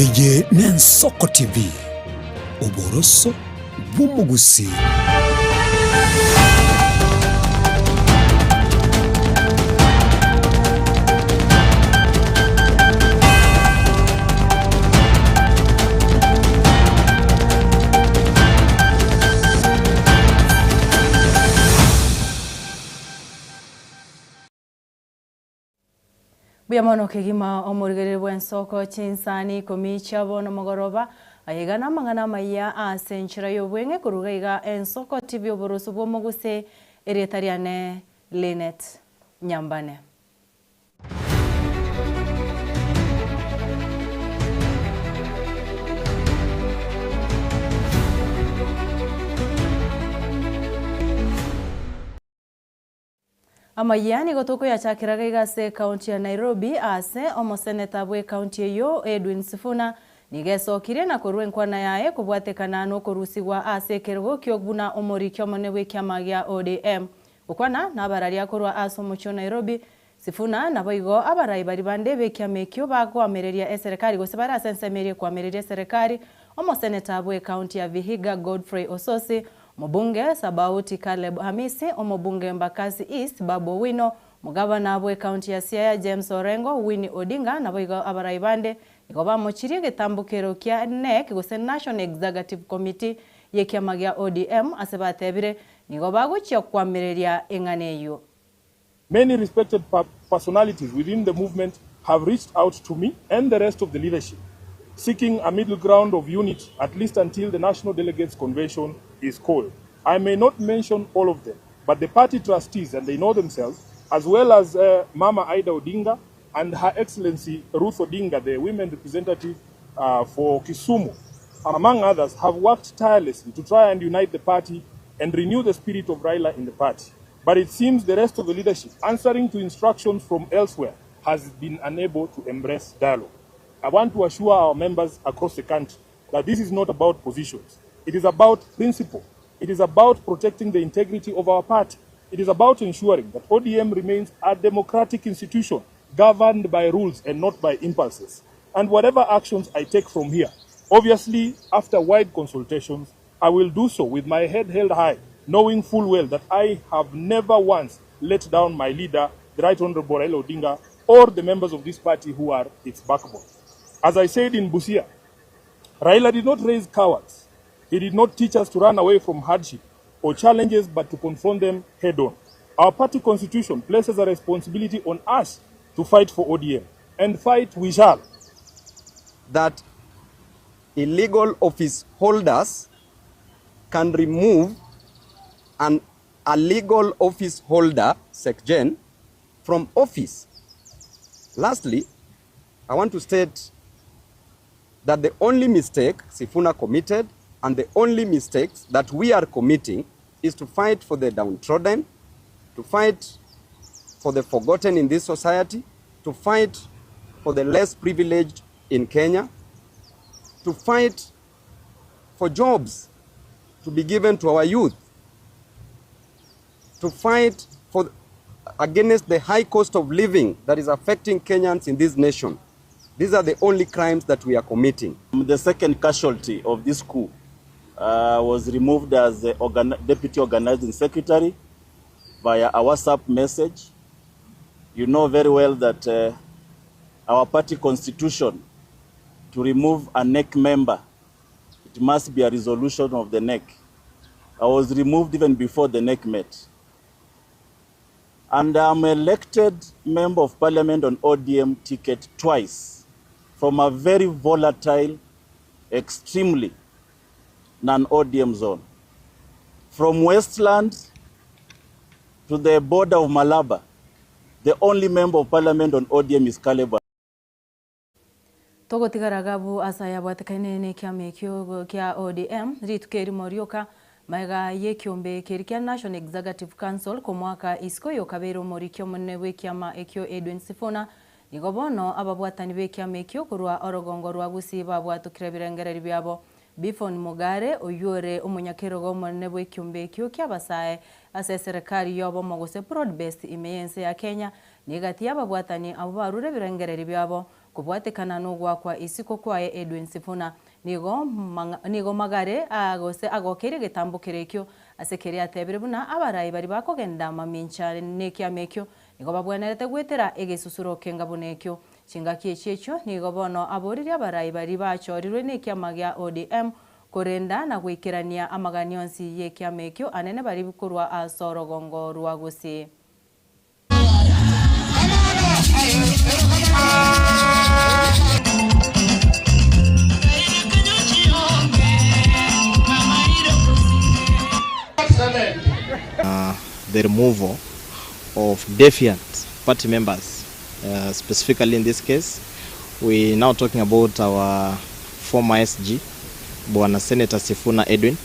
Eye n'Ensoko TV, oboroso bw'omogusii. Mbuya mono kegima omorigereria bw'ensoko chinsani ikomi chia bono mogoroba, aye iga namang'ana amayia ase enchera y'obweng'e koruga iga Ensoko TV oboroso bw'omoguse erieta riane Linet Nyambane. Amayia nigo tokoyachakera iga ase ekaunti ya Nairobi aase omoseneta bw'ekaunti eyio Edwin Sifuna nigo esokirie na korua enkwana yaye kobwatekana nokorusigwa ase ekerogo ki'obuna omoriki omonene bw'ekiama gia ODM. Gokwana nabararia korwa ase omochie o Nairobi, Sifuna naboigo abarai baria bande b'ekiama ekio bakoamereria eserekari gose bare ase ensemo eria ekoamereria eserekari, omoseneta bw'ekaunti ya Vihiga Godfrey Osotsi, Omobunge Sabauti Caleb Hamisi, omobunge Embakasi East Babu Owino, omogabana bw'ecounty ya Siaya James Orengo, Winnie Odinga naboigo abarai bande nigo bamochirie egetambokero kia NEC gose National Executive Committee y'ekiama gia ODM ase batebire nigo bagochia koamereria eng'ana eyio. Many respected personalities within the movement have reached out to me and the rest of the leadership seeking a middle ground of unity at least until the National Delegates Convention is called. I may not mention all of them, but the party trustees, and they know themselves, as well as uh, Mama Ida Odinga and Her Excellency Ruth Odinga, the women representative uh, for Kisumu, among others, have worked tirelessly to try and unite the party and renew the spirit of Raila in the party. But it seems the rest of the leadership, answering to instructions from elsewhere, has been unable to embrace dialogue. I want to assure our members across the country that this is not about positions. It is about principle. It is about protecting the integrity of our party. It is about ensuring that ODM remains a democratic institution governed by rules and not by impulses. And whatever actions I take from here, obviously after wide consultations, I will do so with my head held high, knowing full well that I have never once let down my leader, the Right Honorable Raila Odinga, or the members of this party who are its backbone. As I said in Busia, Raila did not raise cowards. He did not teach us to run away from hardship or challenges, but to confront them head on. Our party constitution places a responsibility on us to fight for ODM, and fight we shall. That illegal office holders can remove an illegal office holder, SecGen, from office. Lastly, I want to state that the only mistake Sifuna committed and the only mistakes that we are committing is to fight for the downtrodden, to fight for the forgotten in this society, to fight for the less privileged in Kenya, to fight for jobs to be given to our youth, to fight for against the high cost of living that is affecting Kenyans in this nation. These are the only crimes that we are committing. The second casualty of this coup uh, was removed as the organ deputy organizing secretary via a WhatsApp message. You know very well that uh, our party constitution to remove a NEC member, it must be a resolution of the NEC. I was removed even before the NEC met. And I'm elected member of parliament on ODM ticket twice from a very volatile, extremely non-ODM zone. From Westland to the border of Malaba, the only member of parliament on ODM is Caleb. Togotigara gabu ase ayabwatekaine nekiama ekio kia ODM rituko erimo rioka magega y'ekiombe keria kia National Executive Council komoaka isiko oyokabeire omoriki omonene bw'ekiama ekio Edwin Sifuna. Nigo bono ababwatani b'ekiama ekio korwa orogongo rwa Gusii babwatokire ebirengererio biabo Beaphon Mugare, oyio ore omonyakerogo omonene bw'ekiombe ekio ki'abasae ase eserekari y'obomo gose Broad Based ime y'ense ya Kenya, negati y'ababwatani abwo barure ebirengererio biabo. Kobwatekana nogoakwa isiko kwaye Edwin Sifuna nigo nigo Magare gose agokeirie egetambo keria ekio ase keria atebire buna abarai baria bakogenda mamincha nekiama ekio nigo babwenerete gwetera egesusuro kenga buna ekio. Chingaki echi echio nigo bono aboririe abarai baria bachorirwe nekiama gia ODM korenda na goikerania amagani onsi yekiama ekio anene baria korwa ase orogongo rwa Gusii. The removal of defiant party members specifically in this case we now talking about our former SG Bwana Senator Sifuna Edwin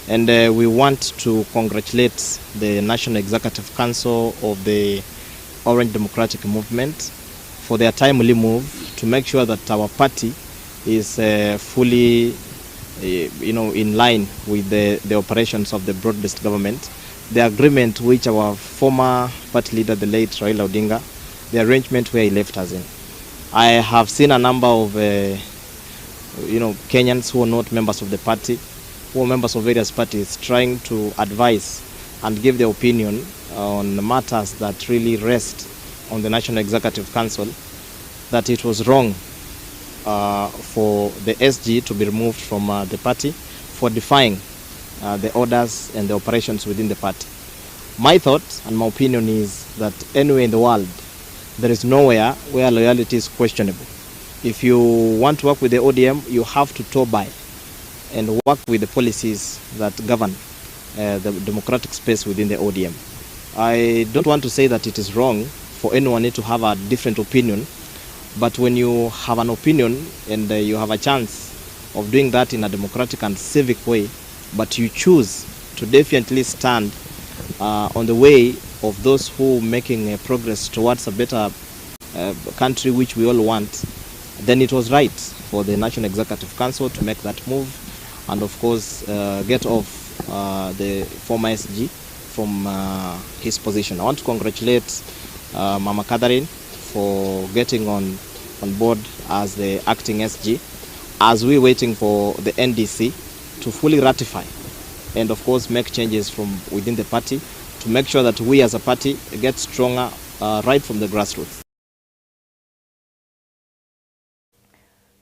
and we want to congratulate the National Executive Council of the Orange Democratic Movement for their timely move to make sure that our party is fully you know, in line with the, the operations of the broad-based government. The agreement which our former party leader, the late Raila Odinga, the arrangement where he left us in. I have seen a number of you know, Kenyans who are not members of the party, who are members of various parties, trying to advise and give their opinion on matters that really rest on the National Executive Council, that it was wrong for the SG to be removed from the party for defying the orders and the operations within the party. My thought and my opinion is that anywhere in the world, there is nowhere where loyalty is questionable. If you want to work with the ODM, you have to toe by and work with the policies that govern the democratic space within the ODM. I don't want to say that it is wrong for anyone to have a different opinion, but when you have an opinion and you have a chance of doing that in a democratic and civic way, but you choose to defiantly stand on the way of those who are making progress towards a better country which we all want, then it was right for the National Executive Council to make that move and of course get off the former SG from his position. I want to congratulate Mama Catherine for getting on board as the acting SG as we're waiting for the NDC to fully ratify and of course make changes from within the party to make sure that we as a party get stronger right from the grassroots.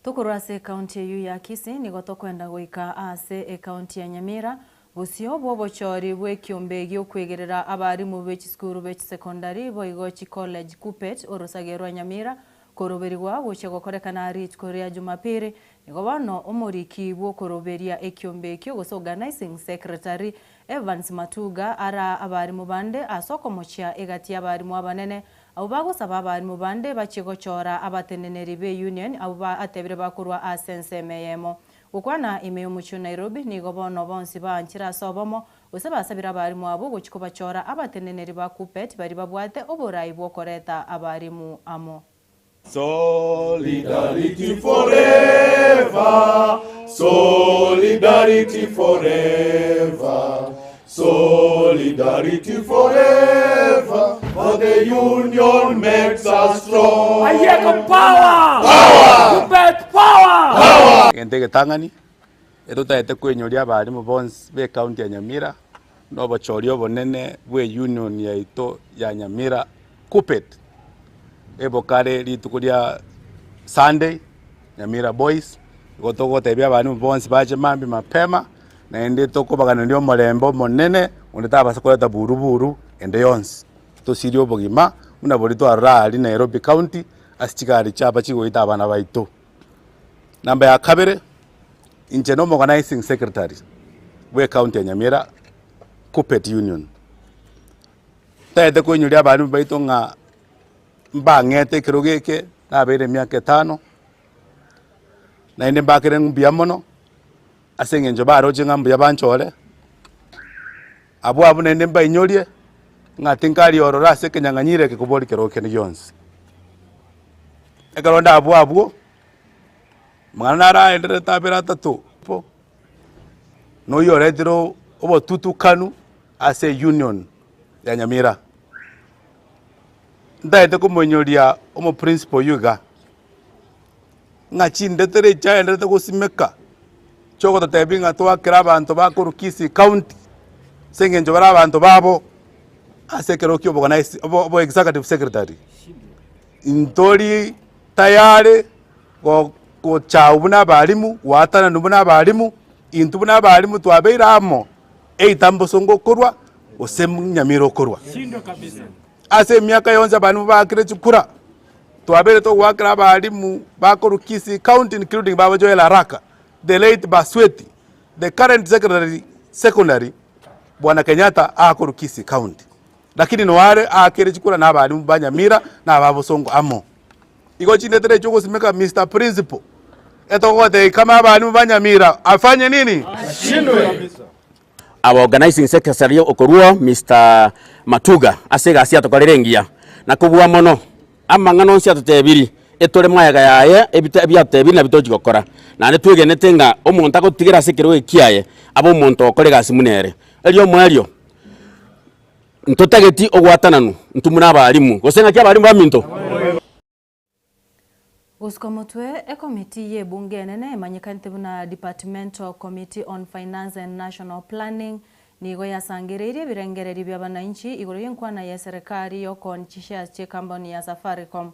Tokorwa ase ekaunti eyio ya Kisii nigo tokoenda goika ase ekaunti ya Nyamira, bosio bw'obochori bw'ekiombe gi'okwegerera abarimu be chisukuru be chisekondari boigo chicollege KUPPET orosage rwa Nyamira koroberigwa gochia gokorekana rituko ria Jumapiri nigo bono omoriki bw'okoroberia ekiombe ekio gose Organising Secretary Evans Matuga ara abarimu bande ase okomochia egati y'abarimu abanene abwo bagosaba abarimu bande bachie gochora abateneneri be union abwo atebire bakorwa ase ensemo eyemo. Gokwana ime y'omochie o Nairobi nigo bono bonsi baanchire ase obomo gose basabire abarimu abwo gochia kobachora abateneneri ba KUPPET baria babwate oborai bw'okoreta abarimu amo. Solidarity forever, solidarity forever, solidarity forever, for the union makes us strong. Ayeko power! Power! KUPPET power! Power! Egento egetang'ani etotaete koinyoria abarimu bonsi be county ya Nyamira na obochori obonene bwe union yaito ya Nyamira KUPPET ebokare rituko ria Sunday Nyamira Boys igo togotebia abarimu bonsi bache mambia mapema naende tokobaganeria omorembe omonene onde tabasa koreta buruburu ende yonsi tosirie obogima buna boria twarora aria Nairobi county ase chigari chiaba chigoita abana baito. Namba ya kabere, inche na omoorganising secretary bwe ecounty ya Nyamira KUPPET union. Ntagete koinyoria abalimu baito ng'a mbang'ete ekerogo eke nabeire emiaka etano, naende mbakere mbuya mono ase eng'encho baroche ng'a mbuya banchore, abwo abwo naende mbainyorie ng'a tinkari ororo ase ekenyang'anyiro eke kobori kerogo kende gionsi. Ekero ndabwo abwo, amang'ana naraendererete abere atato, noyio oretire obotutukanu ase eunion ya Nyamira. Ntagete komoinyoria omoprinciple oyio iga. Ng'a chindetere echiaenderete gosimeka chiogototebia ng'a twakera abanto bakorwa Kisii County ase eng'encho bare abanto babo ase ekero kia oboganise obo executive secretary. Ntori tayari go gochagwa buna abalimu, goatananwa buna abalimu, intwe buna abalimu twabeire amo, either mbosongo okorwa gose nyamira okorwa. Ase emiaka yonsi abalimu baakire chikura, twabeire togoakera abalimu bakorwa Kisii County including baba Joel Araka, the late Basweti, the current secretary secondary Bwana Kenyatta akorwa Kisii County. Lakini noare aakere chikura na abalimu ba Nyamira na aba Bosongo amo. Igo chindetera echio ogosimeka Mister Principal, etogotebia kama abalimu ba Nyamira afanye nini? Ashindwe. Our organizing secretary okorwa Mister Matuga ase egasi atokorire engiya na kobua mono amang'ana onsi atotebiri etore magega yaye ebite ebiatotebiri nabio tochi gokora. Naende twegenete ng'a omonto agotigera ase ekerogo eki kiaye abe omonto okora egasi buna ere. Erio omoerio ntotageti ogwatananwa intwe buna abalimu gose ng'aki abalimu baminto? Gosuka motwe, ekomiti y'ebunge enene emanyekanete buna Departmental Committee on Finance and National Planning nigo yasangereirie ebirengererio bi'abananchi igoro y'enkwana y'eserekari y'okooni chishares chi'ecompany ya Safaricom.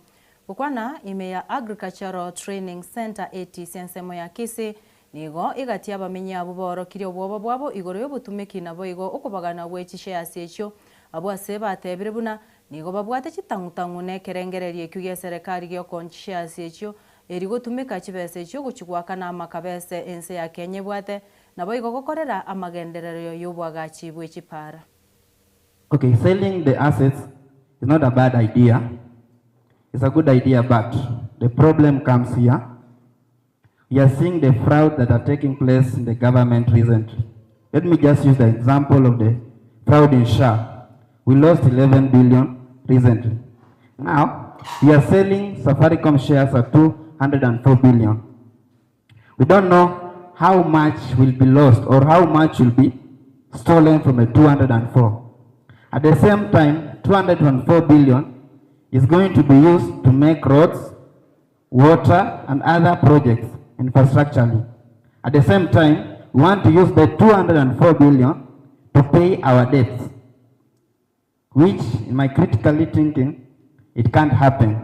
Gokwana ime ya Agricultural Training Centre ATC ensemo ya Kisii nigo egati abamenyi abwo baorokirie obwoba bwabo igoro y'obotumeki naboigo okobagana gwe chishares echio abwo ase batebire buna Nigo babwate chitang'u-tang'u nekerengererio ekio gi'eserekari gi'okoonchisia ase echio, erio gotumeka chibesa echio gochia goakana amakabese ense ya Kenya ebwate, naboigo gokorera amagenderero y'oboagachi bwe chipaara. Okay, selling the assets is not a bad idea, it's a good idea but the problem comes here, we are seeing the fraud that are taking place in the government recently. Let me just use the example of the fraud in SHA. We lost 11 billion recently. Now, we are selling Safaricom shares at 204 billion. We don't know how much will be lost or how much will be stolen from the 204. At the same time, 204 billion is going to be used to make roads, water and other projects infrastructurally. At the same time, we want to use the 204 billion to pay our debts, which in my critically thinking, it can't happen.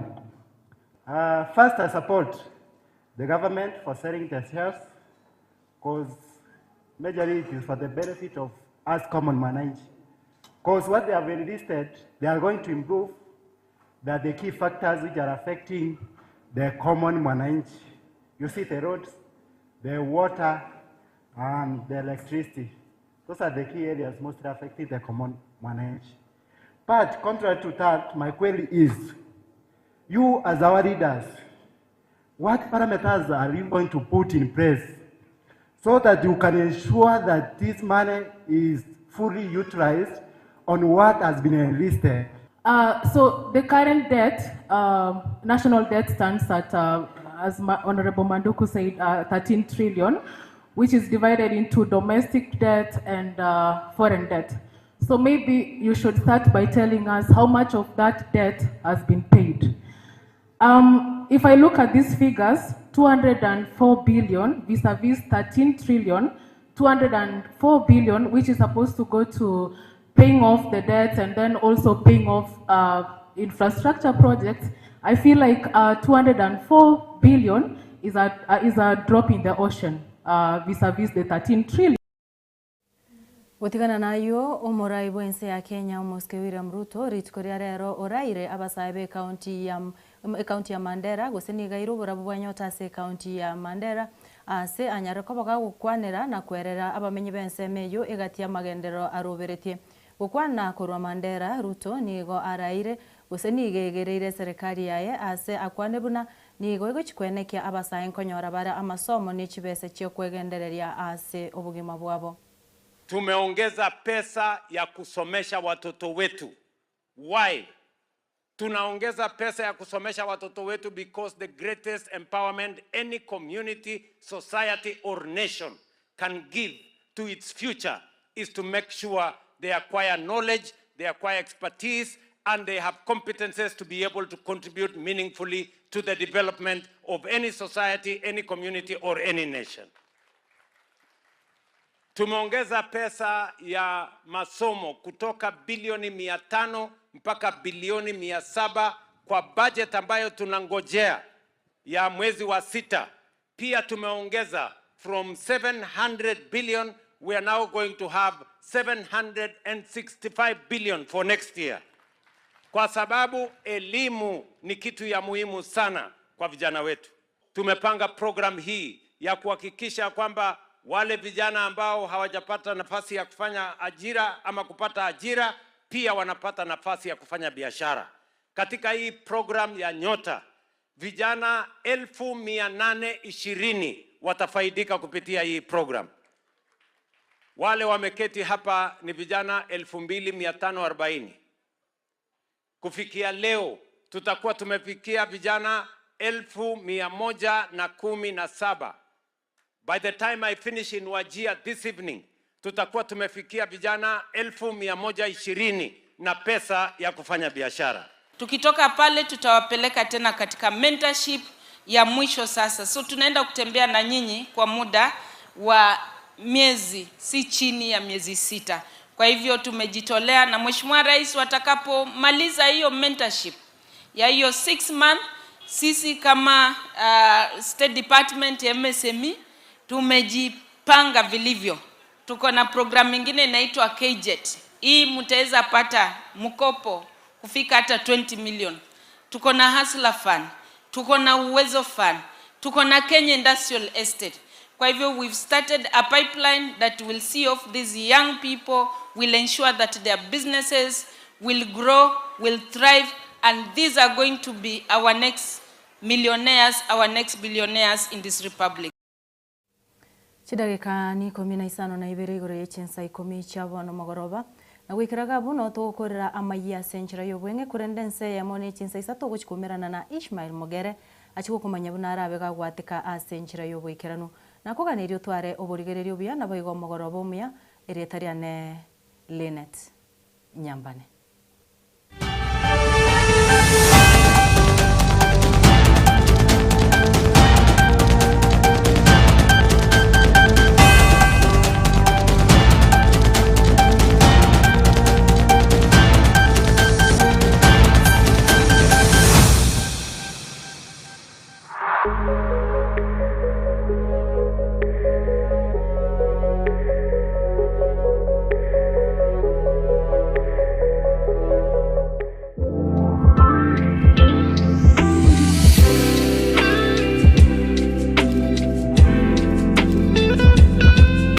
First, I support the government for selling the shares because majorly it is for the benefit of us common mwananchi. Because what they have enlisted, they are going to improve that the key factors which are affecting the common mwananchi. You see the roads, the water, and the electricity. Those are the key areas mostly affecting the common mwananchi. But contrary to that, my query is, you as our leaders, what parameters are you going to put in place so that you can ensure that this money is fully utilized on what has been enlisted? So the current debt, national debt stands at, as Honorable Manduku said, 13 trillion, which is divided into domestic debt and foreign debt. So maybe you should start by telling us how much of that debt has been paid. If I look at these figures, 204 billion vis-a-vis 13 trillion, 204 billion, which is supposed to go to paying off the debt and then also paying off infrastructure projects, I feel like 204 billion is a drop in the ocean vis-a-vis the 13 trillion. Gotigana nayio, omorai bw'ense ya Kenya Omosike William Ruto rituko ria rero oraire abasae b'ecounty ya ecounty ya Mandera gose nigo aire oborabu bwa nyota ase ecounty ya Mandera ase anyare koba gagokwanera na kwerera abamenyi b'ensemo eyio egati y'amagenderero aroberetie. Gokwana korwa Mandera, Ruto nigo araire gose nigo egereire eserekari yaye ase akwane buna nigo egochi kwenekia abasae nkonyora bare amasomo ne chibesa chi'okwegendereria ase obogima bwabo. Tumeongeza pesa ya kusomesha watoto wetu. Why? Tunaongeza pesa ya kusomesha watoto wetu because the greatest empowerment any community, society or nation can give to its future is to make sure they acquire knowledge, they acquire expertise, and they have competences to be able to contribute meaningfully to the development of any society, any community or any nation. Tumeongeza pesa ya masomo kutoka bilioni 500 mpaka bilioni 700 kwa budget ambayo tunangojea ya mwezi wa sita. Pia tumeongeza from 700 billion we are now going to have 765 billion for next year, kwa sababu elimu ni kitu ya muhimu sana kwa vijana wetu. Tumepanga program hii ya kuhakikisha kwamba wale vijana ambao hawajapata nafasi ya kufanya ajira ama kupata ajira pia wanapata nafasi ya kufanya biashara. Katika hii program ya Nyota, vijana 820,000 watafaidika kupitia hii program. Wale wameketi hapa ni vijana 2540. Kufikia leo tutakuwa tumefikia vijana 117,000. By the time I finish in Wajir this evening, tutakuwa tumefikia vijana 120,000 na pesa ya kufanya biashara. Tukitoka pale tutawapeleka tena katika mentorship ya mwisho sasa. So tunaenda kutembea na nyinyi kwa muda wa miezi si chini ya miezi 6. Kwa hivyo tumejitolea na Mheshimiwa Rais watakapomaliza hiyo mentorship ya hiyo 6 month, sisi kama State Department ya MSME tumejipanga vilivyo. Tuko na program nyingine inaitwa KJET. Hii mtaweza pata mkopo kufika hata 20 million. Tuko na Hustler Fund, tuko na Uwezo Fund, tuko na Kenya Industrial Estate. Kwa hivyo we've started a pipeline that will see off these young people, will ensure that their businesses will grow, will thrive, and these are going to be our next millionaires, our next billionaires in this republic. Chidageka ni ikomi na isano na ibere igoro ye chinsa ikomi chia bono mogoroba, na goikera iga buna togokorera amayia ase enchera y'obweng'e korende ense eyemo ne chinsa isato ogochi koumerana na Ishmael Mogere achie gokomanya buna arabe gagwateka ase enchera y'oboikeranu. Nakoganeria otware oborigereria obuya naboigo omogoroba omuya erieta riane Linet Nyambane.